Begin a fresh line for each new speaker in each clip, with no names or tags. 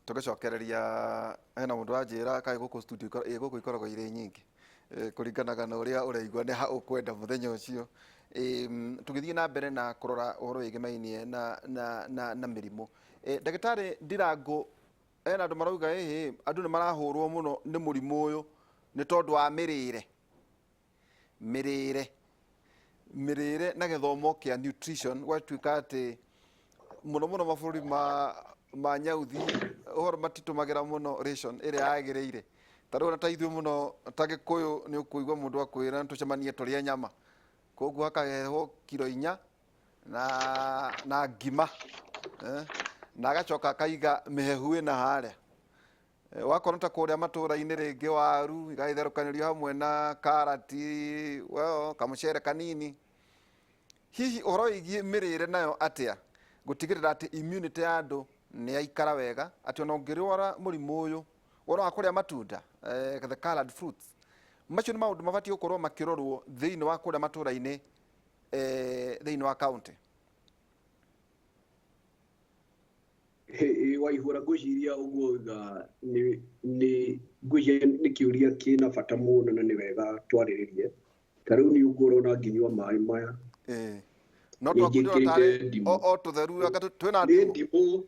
Tũgĩcokereria hena mũndũ wanjĩra kaĩ gũkũ studio ĩ gũkũ ikoragwo irĩ nyingĩ. Kũringanaga na ũrĩa ũraigua nĩ ha ũkwenda mũthenya ũcio. Tũgĩthiĩ na mbere na kũrora ũhoro wĩgĩmainie na mĩrimũ. Ndagĩtarĩ Ndirangũ, hena andũ marauga ĩhĩ andũ nĩ marahũrwo mũno nĩ mũrimũ ũyũ nĩ tondũ wa mĩrĩre. Mĩrĩre. Mĩrĩre na gĩthomo kĩa nutrition gwatuĩka atĩ mũno mũno mabũrũri ma nyauthi ũhoro matitũmagĩra mũno ration ĩrĩa yagĩrĩire. Ta rĩu ona ta ithuĩ mũno ta Gĩkũyũ nĩ ũkũigua mũndũ akwĩra tũcemanie tũrĩe nyama. Koguo hakaheo kiro 4 na ngima, na agacoka akaiga mĩhehu ĩna harĩa. Wakorwo ta kũrĩa matũra-inĩ rĩngĩ waru igagĩtherũkanĩrio hamwe na karati, well, kamũcere kanini. Hihi ũhoro wĩgiĩ mĩrĩre nayo atĩa gũtigĩrĩra atĩ immunity ya andũ nĩ yaikara wega, atĩ ona ũngĩrwara mũrimũ ũyũ, ũhoro wa kũrĩa matunda, the colored fruits, macio nĩ maũndũ mabatiĩ gũkorwo makĩrorwo thĩinĩ wa kũrĩa matũra-inĩ, thĩinĩ wa county.
Waihũra, ngwĩciria ũguo uga nĩ ngwĩciria nĩ kĩũria kĩna bata mũno na nĩ wega twarĩrĩrie. Ta rĩu nĩ ũguo ũrona ngĩnyua maĩ maya.
No
Nĩ
twaku ndĩrona
njĩkĩrĩte
tarĩ
ndimũ.
o tũtheru anga twĩna
Nĩ
ndimũ.
ndimũ.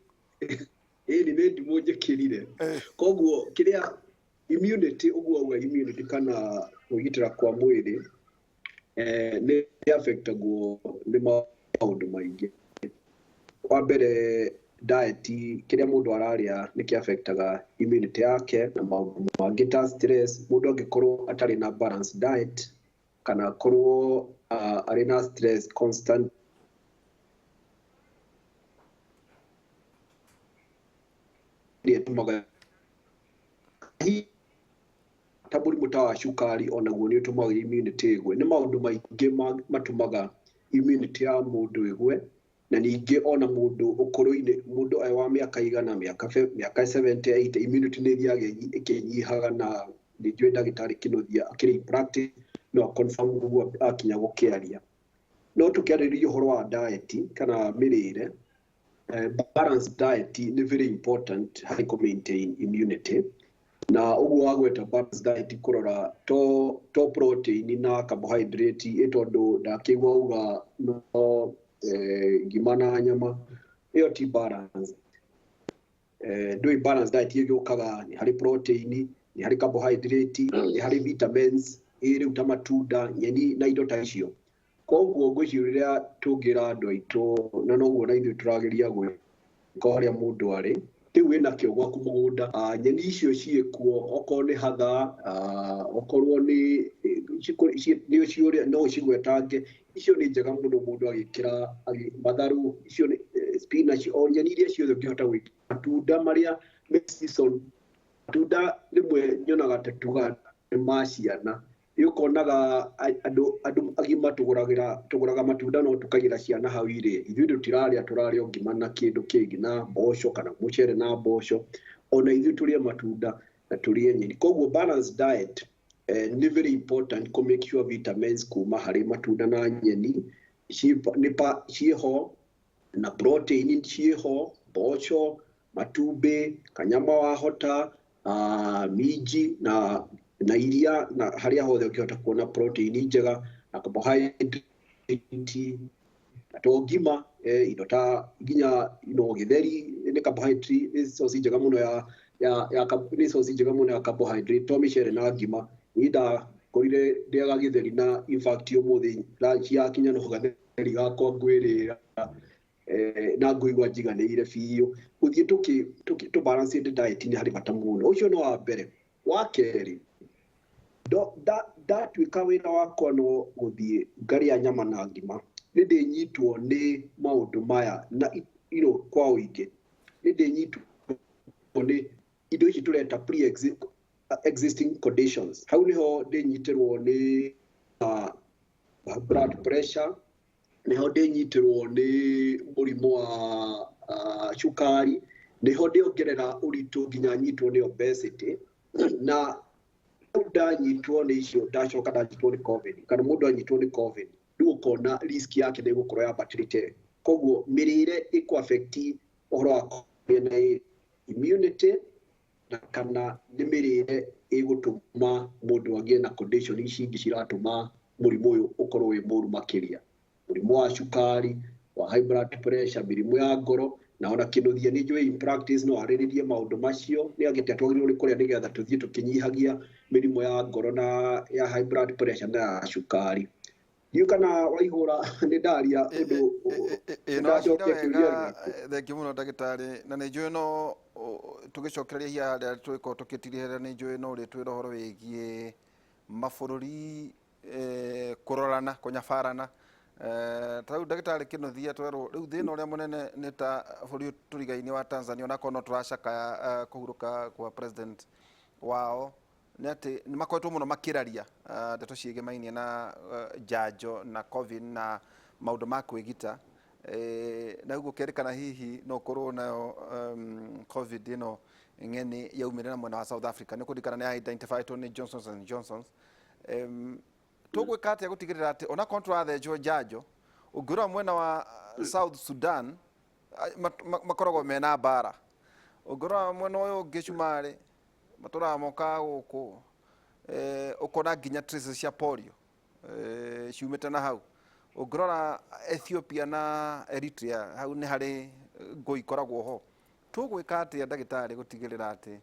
Ĩni nĩ ndimũ njĩkĩrire. Koguo kĩrĩa immunity, ũguo auga immunity kana kwĩgitĩra kwa mwĩrĩ, nĩ affectagwo nĩ maũndũ maingĩ. Wa mbere diet, kĩrĩa mũndũ ararĩa nĩ kĩ affectaga immunity yake na maũndũ mangĩ ta stress. Mũndũ angĩkorwo atarĩ na balanced diet kana akorwo arĩ na stress constant, ĩrĩa ĩtũmaga ta mũrimũ ta wa cukari onaguo nĩ ũtũmaga immunity ĩgwe. Nĩ maũndũ maingĩ matũmaga immunity ya mũndũ ĩgwe. Na ningĩ ona mũndũ ũkũrũ-inĩ, mũndũ e wa mĩaka igana, mĩaka 70, 80, immunity nĩ ĩthiaga ĩkĩnyihaga, na nĩ njũĩ ndagĩtarĩ Kĩnuthia akĩrĩ in practice no confirm ũguo akinya gũkĩaria. No tũkĩarĩrĩria ũhoro wa diet kana mĩrĩre, balanced diet nĩ very important harĩ kũ maintain immunity. Na ũguo wagweta balanced diet kũrora to protein na carbohydrate, ĩ tondũ ndakĩigua uga no ngima na nyama, ĩyo ti balance. Ndũĩ balanced diet ĩgĩũkaga nĩ harĩ protein, nĩ harĩ carbohydrate, nĩ harĩ vitamins, ĩ rĩu ta matunda, nyeni na indo ta icio. Koguo ngwĩciria rĩrĩa tũngĩra andũ aitũ, na noguo na ithuĩ tũrageria gwĩka harĩa mũndũ arĩ, kĩu wĩnakĩo gwaku mũgũnda, nyeni icio ciĩkuo, okorwo nĩ hatha, okorwo nĩ nĩ ũciũrĩa, no ũcigwetange, icio nĩ njega mũno mũndũ agĩkĩra matharũ, icio nĩ spinach, o nyeni iria ciothe ũngĩhota gwĩkĩra. Matunda marĩa me season, matunda rĩmwe nyonaga ta tugaga nĩ ma ciana, nĩ ũkonaga andũ agima tũgũraga matunda no tũkaigĩra ciana hau irĩe. Ithuĩ tũtirarĩa, tũrarĩa o ngima na kĩndũ kĩngĩ na mboco kana mũcere na mboco. Ona ithuĩ tũrĩe matunda na tũrĩe nyeni. Koguo balanced diet nĩ very important kũ make sure vitamins kuma harĩ matunda na nyeni ciĩho, na protein ciĩho, mboco, matumbĩ, kanyama wahota, minji na iria, na harĩa hothe ũngĩhota kuona protein njega na carbohydrate, na to ngima, indo ta nginya no gĩtheri nĩ carbohydrate, nĩ source njega mũno ya nĩ source njega mũno ya carbohydrate, to mĩcere na ngima. Niĩ ndakorire ndĩaga gĩtheri na in fact ũmũthĩ lunch yakinya no gatheri gakwa ngwĩrĩra, na ngũigua njiganĩire biũ. Gũthiĩ tũ balance diet nĩ harĩ bata mũno. Ũcio nĩ wa mbere. Wa kerĩ, ndatuĩka wĩra wakwa no gũthiĩ ngarĩa nyama na ngima, nĩ ndĩnyitwo nĩ maũndũ maya na kwa ũingĩ. Nĩ ndĩnyitwo nĩ indo ici tũreta pre-existing conditions. Hau nĩho ndĩnyitĩrwo nĩ blood pressure, nĩho ndĩnyitĩrwo nĩ mũrimũ wa cukari, nĩho ndĩongerera ũritũ nginya nyitwo nĩ obesity. Na ndanyitwo nĩ icio, ndacoka ndanyitwo nĩ COVID, kana mũndũ anyitwo nĩ COVID, rĩu ũkona risk yake nĩ ĩgũkorwo yambatĩrĩte. Koguo mĩrĩre ĩkũ affect ũhoro wa kũrĩa na Immunity na kana nĩ mĩrĩre ĩgũtũma mũndũ agĩe na condition ici ingĩ ciratũma mũrimũ ũyũ ũkorwo wĩ mũru makĩria, mũrimũ wa cukari, wa high blood pressure, mĩrimũ ya ngoro. Na ona Kĩnuthia nĩ njũĩ in practice no arĩrĩrie maũndũ macio, nĩ agĩte twagĩrĩirwo nĩ kũrĩa nĩgetha tũthiĩ tũkĩnyihagia mĩrimũ ya ngoro na ya high blood pressure na ya cukari. Ndiũĩ kana Waihũra nĩ ndaria ũndũ.
Ĩ no wacira.
Nĩndacokia kĩũria
Wega.
gĩaku.
Thengiũ mũno, ndagĩtarĩ, na nĩ njũĩ no tũgĩcokereria hihi harĩa tũgĩkorwo tũkĩtirihĩra, nĩ njũĩ no ũrĩtwĩra ũhoro wĩgiĩ mabũrũri kũrorana, kũnyabarana. Ta rĩu ndagĩtarĩ Kĩnuthia, twerwo rĩu thĩna ũrĩa mũnene nĩ ta bũrũri ũyũ tũrigainie wa Tanzania, onakorwo no tũracakaya kũhurũka kwa president wao, nĩ atĩ nĩ makoretwo mũno makĩraria ndeto ciĩgemainie na njanjo na COVID na maũndũ ma kwĩgita. Na rĩu gũkerĩkana hihi no ũkorwo nayo COVID ĩno ng'eni yaumĩrĩra mwena wa South Africa, nĩ kũririkana nĩ identified nĩ Johnsons and Johnsons. Tũgwĩka atĩa gũtigĩrĩra atĩ onakorwo tũrathecwo njanjo, ũngĩrora mwena wa South Sudan makoragwo mena mbara, ũngĩrora mwena ũyũ ũngĩ Cumarĩ matũraga mokaga gũkũ, ũkona nginya traces cia polio ciumĩte na hau. Ũngĩrora Ethiopia na Eritrea, hau nĩ harĩ ngũi ikoragwo ho. Tũgwĩka atĩa, ndagĩtarĩ, gũtigĩrĩra atĩ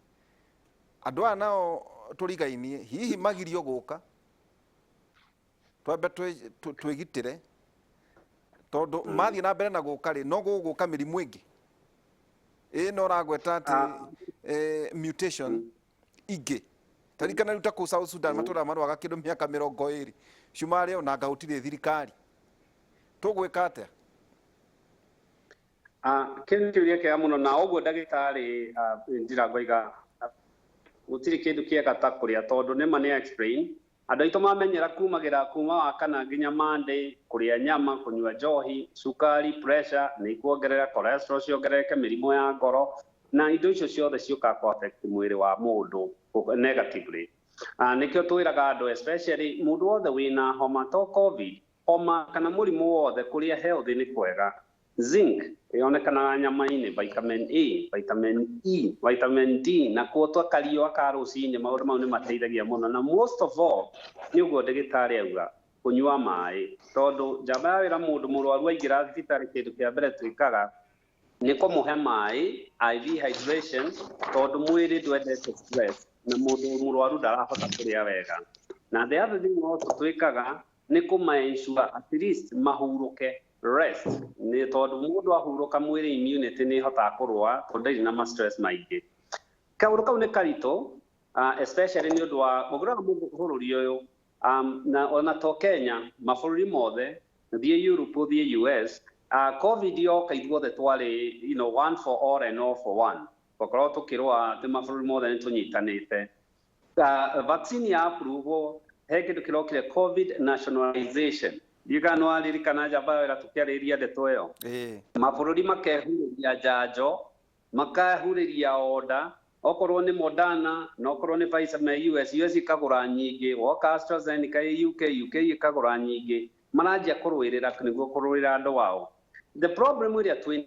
andũ aya nao tũrigainie hihi magirio gũka, twambe twĩgitĩre, tondũ mathiĩ na mbere na gũka rĩ, no gũgũka mĩrimũ ĩngĩ ĩ no ũragweta atĩ mutation ingĩ. Taririkana rĩu ta kũu South Sudan matũraga marũaga kĩndũ mĩaka 20, Cumarĩ ona anga gũtirĩ thirikari. Tũgwĩka atĩa?
Kĩu nĩ kĩũria kĩega mũno, na ũguo ndagĩtarĩ Ndirango aiga gũtirĩ kĩndũ kĩega ta kũrĩa, tondũ nĩma nĩ explain andũ aitũ mamenyera kumagĩra kuma wa kana nginya Monday kũrĩa nyama, kũnyua njohi, cukari, pressure nĩ ikuongerera cholesterol, ciongerereke, mĩrimũ ya ngoro na indo icio ciothe ciũkaga kũ affect mwĩrĩ wa mũndũ negatively. Nĩkĩo twĩraga andũ, especially mũndũ wothe wĩna homa, to COVID, homa kana mũrimũ wothe, kũrĩa healthy nĩ kwega. Zinc yonekanaga nyama-inĩ, vitamin A, vitamin E, vitamin D, na kuo kariũa ka rũcinĩ, maũndũ mau nĩ mateithagia mũno. Na most of all nĩ ũguo ndagĩtarĩ auga, kũnyua maĩ, tondũ njamba ya wĩra mũndũ mũrwaru aingĩra thibitarĩ, kĩndũ kĩa mbere twĩkaga nĩ kũmũhe maĩ, IV hydration, tondũ mwĩrĩ ndwendete stress na mũndũ mũrwaru ndarahota kũrĩa wega. Na the other thing also twĩkaga nĩ kũma ensure at least mahurũke, rest, nĩ tondũ mũndũ ahurũka mwĩrĩ immunity nĩ ĩhotaga kũrũa, tondũ ndarĩ na ma stress maingĩ. Kaũndũ kau nĩ karitũ, especially nĩ ũndũ wa ũngĩrora bũrũri ũyũ, na ona to Kenya, mabũrũri mothe, thiĩ Europe, thiĩ US, COVID yoka ithuothe twarĩ one for all and all for one, twakorwo tũkĩrũa atĩ mabũrũri mothe nĩ tũnyitanĩte. Vaccine ya approve, he kĩndũ kĩrokire, COVID nationalization. Ndiũĩ kana nĩ waririkana, njamba wĩra, tũkĩarĩria ndeto ĩyo.
Ĩĩ.
Mabũrũri makehurĩria njanjo, makehurĩria order, okorwo nĩ Moderna na okorwo nĩ Pfizer me US, US ikagũra nyingĩ, woka AstraZeneca ĩ UK, UK ĩkagũra nyingĩ, maranjia kũrũĩrĩra nĩguo kũrũĩra andũ ao. The problem ĩrĩa twĩ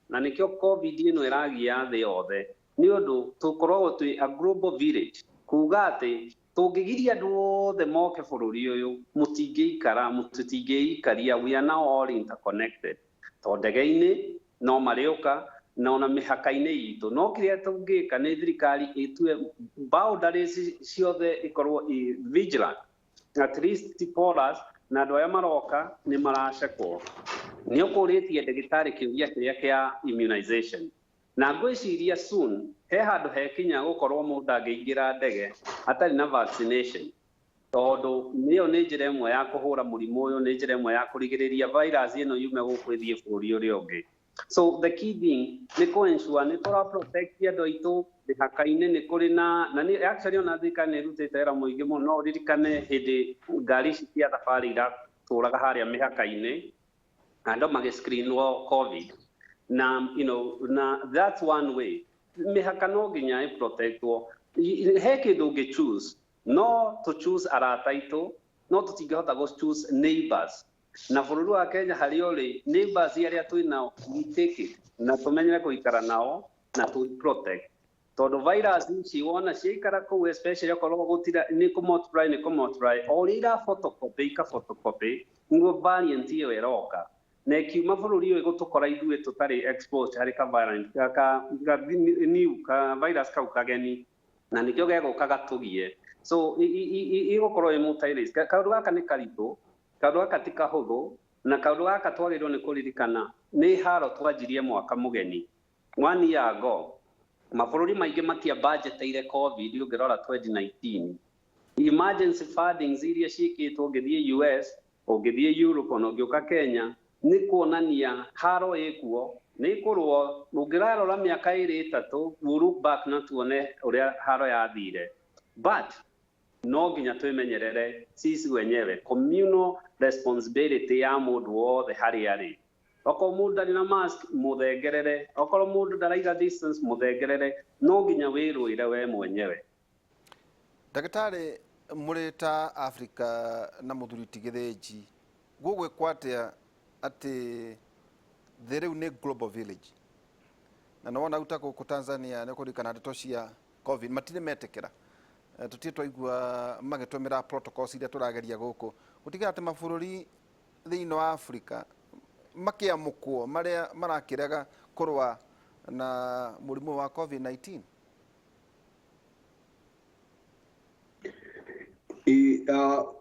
na nĩkĩo COVID ĩno ĩragia thĩ yothe, nĩ ũndũ tũkoragwo twĩ a global village, kuga atĩ tũngĩgiria andũ othe moke bũrũri ũyũ, mũtingĩikara, tũtingĩikaria. We are now all interconnected, to ndege-inĩ no marĩũka na ona mĩhaka-inĩ itũ. No kĩrĩa tũngĩka nĩ thirikari ĩtue boundaries ciothe ikorwo i vigilant, at least porous, na andũ arĩa maroka nĩ maracekwo. Nĩ ũkũrĩtie ndagĩtarĩ kĩũria kĩrĩa kĩa immunization, na ngwĩciria soon he handũ hekinya gũkorwo mũndũ angĩingĩra ndege atarĩ na vaccination, tondũ nĩyo nĩ njĩra ĩmwe ya kũhũra mũrimũ ũyũ, nĩ njĩra ĩmwe ya kũrigĩrĩria virus ĩno yume gũkũ ĩthiĩ bũrũri ũrĩa ũngĩ. So the key thing nĩ kũ ensure nĩ tũra protect andũ aitũ mĩhaka-inĩ, nĩ kũrĩ na nĩ actually ona thirikari nĩ ĩrutĩte wĩra mũingĩ mũno. No ũririkane hĩndĩ ngari ici cia thabarĩ iratũraga harĩa mĩhaka-inĩ, andũ magĩscreenwo COVID na na that's one way. Mĩhaka no nginya ĩprotectwo. He kĩndũ ũngĩ choose, no to choose arata aitũ, no tũtingĩhota gũ choose neighbors. Na bũrũri wa Kenya harĩa ũrĩ, neighbors arĩa twĩ nao, we take it na tũmenyere gũikara nao. Na tũ protect tondũ virus ici wona ciaikara kũu, especially okorwo gũtira nĩ kũ multiply, nĩ kũ multiply o ũrĩa ira photocopy, ika photocopy niguo variant ĩyo ĩroka na ĩkiuma bũrũri ũyũ ĩgũtũkora ithuĩ tũtarĩ exposed harĩ ka variant ka new ka virus kau kageni, na nĩkĩo gegũka gatũgie. So ĩgũkorwo ĩ multi risk. Kaũndũ gaka nĩ karitũ, kaũndũ gaka ti kahũthũ, na kaũndũ gaka twagĩrĩirwo nĩ kũririkana nĩ haro twanjirie mwaka mũgeni one year ago. Mabũrũri maingĩ matia budgeteire COVID. Ũngĩrora 2019 emergency fundings iria ciĩkĩtwo, ũngĩthiĩ US, ũngĩthiĩ Europe, ona ũngĩũka Kenya, nĩ kuonania haro ĩkuo nĩ ĩkũrũo. Ũngĩrarora mĩaka 2 3, we'll look back na tuone ũrĩa haro yathire, but no nginya twĩmenyerere sisi wenyewe, communal responsibility ya mũndũ wothe harĩa arĩ. Okorwo mũndũ ndarĩ na mask, mũthengerere. Okorwo mũndũ ndaraiga distance, mũthengerere. No nginya wĩrũĩre we mwenyewe.
Ndagĩtarĩ, mũrĩ ta Africa na mũthuri ti Gĩthĩnji, gũgwĩkwo atĩa atĩ thĩ rĩu nĩ global village, na nĩwona rĩu ta gũkũ Tanzania nĩ kũririkana ndeto cia COVID matirĩ metĩkĩra. Tũtirĩ twaigua magĩtũmĩra protocols iria tũrageria gũkũ gũtigĩra atĩ mabũrũri thĩinĩ wa Africa makĩamũkwo marĩa marakĩrega kũrũa na mũrimũ wa COVID-19.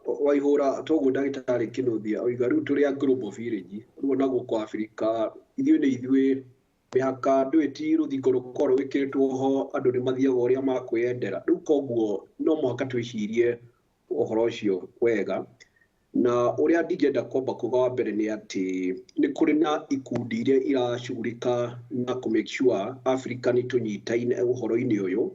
Waihũra toguo ndagĩtarĩ Kĩnuthia oiga, rĩu tũrĩ a global village. Rĩu ona gũkũ Africa ithuĩ nĩ ithuĩ mĩhaka ndũĩ ti rũthingo rũkorwo rwĩkĩrĩtwo ho, andũ nĩ mathiaga ũrĩa makwĩyendera. Rĩu koguo no mũhaka twĩcirie ũhoro ũcio wega. Na ũrĩa ndingĩenda kwamba kuga wa mbere nĩ atĩ nĩ kũrĩ na ikundi iria iracugurika na kũ make sure Africa nĩ tũnyitaine ũhoro-inĩ ũyũ,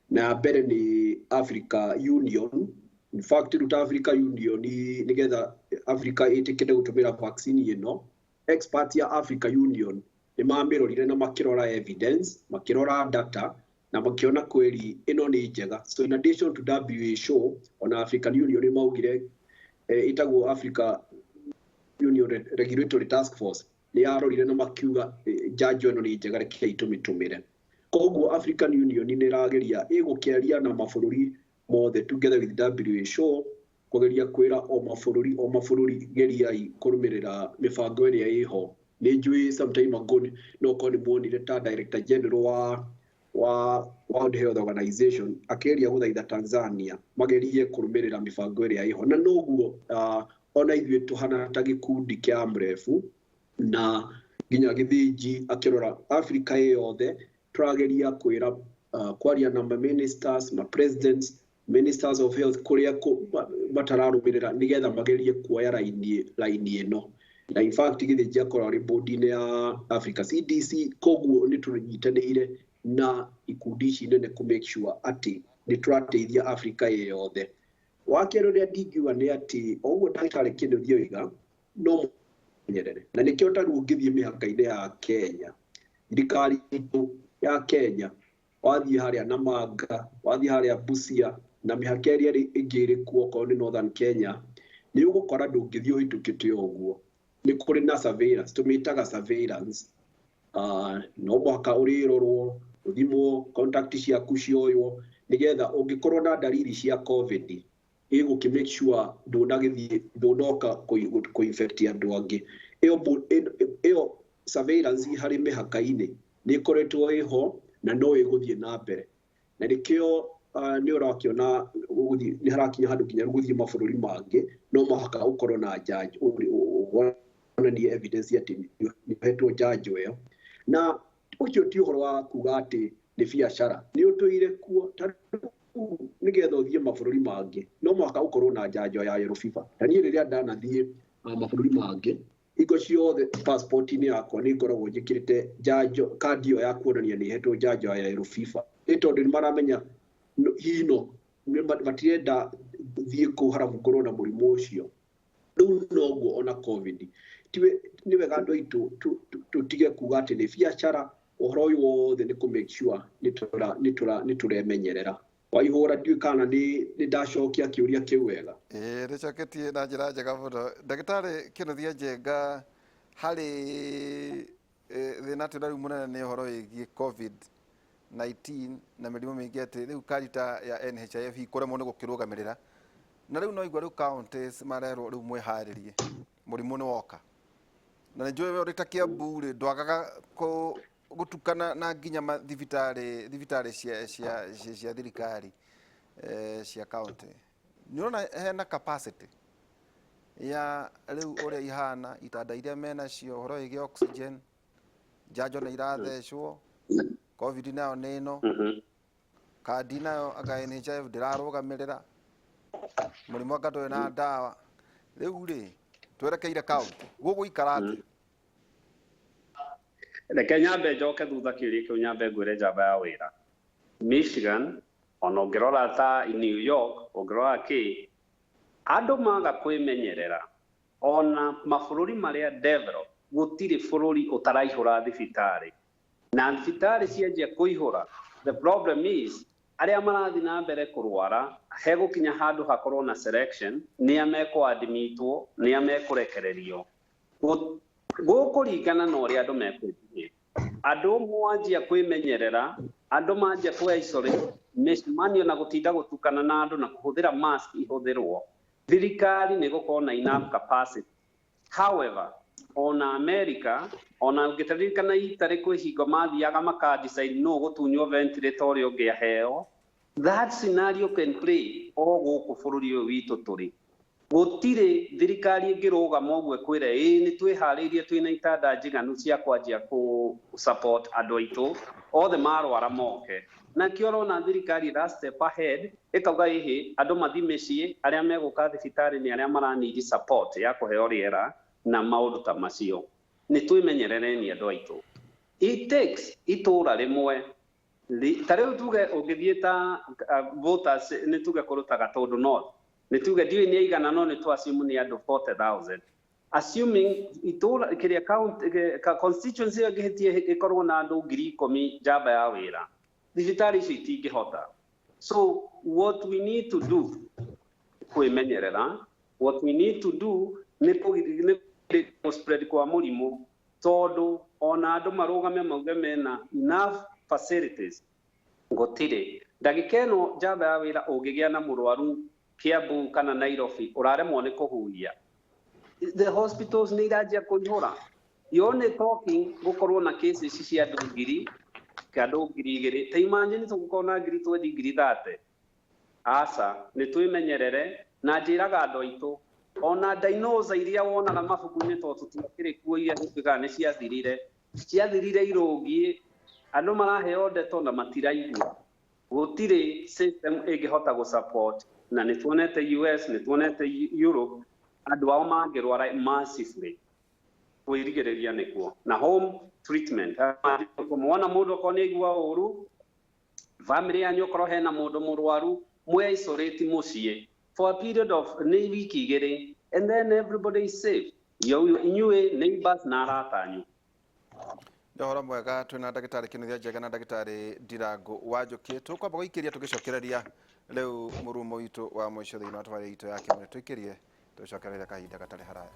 na ya mbere nĩ Africa Union. In fact, rĩu ta Africa Union, nĩgetha Africa ĩtĩkĩre gũtũmĩra vaccine ĩno, experts ya Africa Union nĩ mamĩrorire na makĩrora evidence, makĩrora data na makĩona kweri ĩno nĩ njega. So in addition to WHO, ona African Union nĩ maugire, ĩtagwo Africa Union Regulatory Task Force, nĩ yarorire na makiuga njanjo ĩno nĩ njega, rekei tũmĩtũmĩre. Koguo African Union nĩ ĩrageria ĩgũkĩaria na mabũrũri mothe together with WHO, kũgeria kwĩra o mabũrũri o mabũrũri, geriai kũrũmĩrĩra mĩbango ĩrĩa ĩho. Nĩ njũĩ some time ago no korwo nĩ muonire ta Director General wa World Health Organization akĩgeria gũthaitha Tanzania magerie kũrũmĩrĩra mĩbango ĩrĩa ĩho. Na noguo ona ithuĩ tũhana ta gĩkundi kĩa AMREF na nginya Gĩthĩnji akĩrora Africa ĩ yothe, tũrageria kwĩra kwaria na ma ministers, ma presidents, ministers of health kũrĩa matararũmĩrĩra, nĩgetha magerie kuoya raini ĩno. Na in fact Gĩthĩnji akorwo arĩ board-inĩ ya Africa CDC. Koguo nĩ tũnyitanĩire na ikundi ici nene kũ make sure atĩ nĩ tũrateithia Africa ĩ yothe. Wa kerĩ ũrĩa ndingiuga nĩ atĩ o ũguo ndagĩtarĩ Kĩnuthia oiga, no menyerere, na nĩkĩo ta rĩu ũngĩthiĩ mĩhaka-inĩ ya Kenya, thirikari itũ ya Kenya, wathiĩ harĩa Namanga, wathiĩ harĩa Busia na mĩhaka ĩrĩa ĩngĩ ĩrĩ kuo, okorwo nĩ Northern Kenya, nĩ ũgũkora ndũngĩthiĩ ũhĩtũkĩte ũguo. Nĩ kũrĩ na surveillance, tũmĩtaga surveillance. No mũhaka ũrĩrorwo, ũthimwo, contact ciaku cioywo, nĩgetha ũngĩkorwo na ndariri cia COVID, ĩgũkĩ make sure ndũnagĩthiĩ, ndũnoka kũ-infect andũ angĩ. Ĩyo surveillance harĩ mĩhaka-inĩ nĩ ĩkoretwo ĩho na no ĩgũthiĩ na mbere, na nĩkĩo nĩ ũrakĩona gũgũthiĩ, nĩ harakinya handũ nginya gũthiĩ mabũrũri mangĩ no mũhaka ũkorwo na njanjo, wonanie evidence atĩ nĩ ũhetwo njanjo ĩyo. Na ũcio ti ũhoro wa kuga atĩ nĩ biacara, nĩ ũtũire kuo. Ta rĩu nĩgetha ũthiĩ mabũrũri mangĩ no mũhaka ũkorwo na njanjo ya yellow fever. Na niĩ rĩrĩa ndanathiĩ mabũrũri mangĩ, hingo ciothe passport-inĩ yakwa nĩ ngoragwo njĩkĩrĩte njanjo, kandi ĩyo ya kuonania nĩ hetwo njanjo ya yellow fever, nĩ tondũ nĩ maramenya hino matirenda thiĩ kũu harabu ngorwo na mũrimũ ũcio. Rĩu noguo ona COVID, tiwe nĩ wega andũ aitũ tũtige kuga atĩ nĩ biacara. Ũhoro ũyũ wothe nĩ kũ make sure nĩ tũremenyerera. Waihũra, ndiũĩ kana nĩ ndacokia kĩũria kĩu wega.
Ĩĩ, nĩcoketie na njĩra njega mũno. Ndagĩtarĩ Kĩnuthia Njenga, harĩ Thĩna atĩ ũrĩa rĩu mũnene nĩ ũhoro wĩgiĩ COVID-19 na mĩrimũ mĩingĩ, atĩ rĩu kandi ta ya NHIF ikũremwo nĩ gũkĩrũgamĩrĩra, na rĩu no igua rĩu counties marerwo rĩu mwĩharĩrie, mũrimũ nĩ woka. Na nĩ njũĩ we ũrĩ ta Kiambu rĩ, ndwagaga gũtukana na nginya mathibitarĩ, thibitarĩ cia thirikari, cia county. Nĩ ũrona hena capacity ya rĩu ũrĩa ihana, itanda iria menacio, ũhoro wĩgiĩ oxygen, njanjo nĩ irathecwo, COVID nayo nĩ ĩno, kandi nayo anga NHIF ndĩrarũgamĩrĩra mũrimũ, anga ndũrĩ na ndawa. Rĩu rĩ, twerekeire county gũgũikara atĩa?
Reke nyambe njoke thutha kĩũria kĩu, nyambe ngwĩre njamba ya wĩra, Michigan ona ũngĩrora ta New York, ũngĩrora kĩ, andũ maga kwĩmenyerera, ona mabũrũri marĩa develop, gũtirĩ bũrũri ũtaraihũra thibitarĩ, na thibitarĩ cianjia kũihũra, the problem is arĩa marathiĩ na mbere kũrwara, hegũkinya handũ hakorwo na selection, nĩa mekũadmitwo, nĩa mekũrekererio. Gũkũringana na ũrĩa andũ mekwĩbehave. Andũ mwanjia kwĩmenyerera, andũ manjia kũ isolate mĩcemanio na gũtinda gũtukana na andũ na kũhũthĩra mask ihũthĩrwo, thirikari nĩ gũkorwo na enough capacity. However, ona America, ona ũngĩtaririkana itarĩ kwĩ hingo mathiaga maka decide nũ gũtunywo ventilator, ũrĩa ũngĩ aheo. That scenario can play o gũkũ bũrũri ũyũ witũ tũrĩ. Gũtirĩ thirikari ĩngĩrũgama ũguo ĩkwĩre ĩĩ nĩ twĩharĩirie, twĩna itanda njiganu cia kwanjia kũ support andũ aitũ othe marwara moke. Na kĩo ũrona thirikari ĩra step ahead, ĩkauga ĩhĩ andũ mathi mĩciĩ, arĩa megũka thibitarĩ nĩ arĩa maranidi support ya kũheo rĩera na maũndũ ta macio. Nĩ twĩmenyerereni andũ aitũ. It takes itũra rĩmwe, ta rĩu tuge ũngĩthiĩ ta voters, nĩ tuge kũndũ ta Gatũndũ North, nĩ tuge ndiũĩ nĩ aigana, no nĩ tũ assume nĩ andũ 40,000, assuming itũra kĩrĩa county constituency ĩyo ĩngĩhĩtie ĩkorwo na andũ 10,000, njamba ya wĩra, thibitarĩ icio itingĩhota. So what we need to do, kwĩmenyerera. What we need to do nĩ spread kwa mũrimũ, tondũ ona andũ marũgame mauge mena enough facilities, gũtirĩ. Ndagĩka ĩno, njamba ya wĩra, ũngĩgĩa na mũrwaru Kiambu kana Nairobi ũraremwo nĩ kũhuhia, the hospitals nĩ iranjia kũihũra. You only talking gũkorwo na cases cia andũ 1,000, andũ 2,000. Ta imagine tũgũkorwo na 20,000, 30,000. Aca, nĩ twĩmenyerere. Na njĩraga andũ aitũ, ona dinosaur iria wonaga mabuku-inĩ, tondũ tũtiakĩrĩ kuo, iria tũtuĩkaga nĩ ciathirire, ciathirire irũngiĩ. Andũ maraheo ndeto na matiraigua. Gũtirĩ system ĩngĩhota gũ support, na nĩ tuonete US, nĩ tuonete Europe, andũ ao mangĩrwara massively. Kwĩrigĩrĩria nĩkuo na home treatment. Wona mũndũ okorwo nĩ aigua ũru, family yanyu okorwo hena mũndũ mũrwaru, mwe isolate mũciĩ for a period of nĩ wiki 2, and then everybody is safe. Inyuĩ neighbors na arata anyu.
Nĩ ũhoro mwega. Twĩna ndagĩtarĩ Kĩnuthia Njega na ndagĩtarĩ Ndirango Wanjũkĩ. Tũkwamba gũikĩria tũgĩcokereria rĩu mũrumo witũ wa mũico thĩinĩ wa tabarĩra itũ ya kĩmũrĩ. Tũikĩrie, tũcokereria kahinda gatarĩ haraya.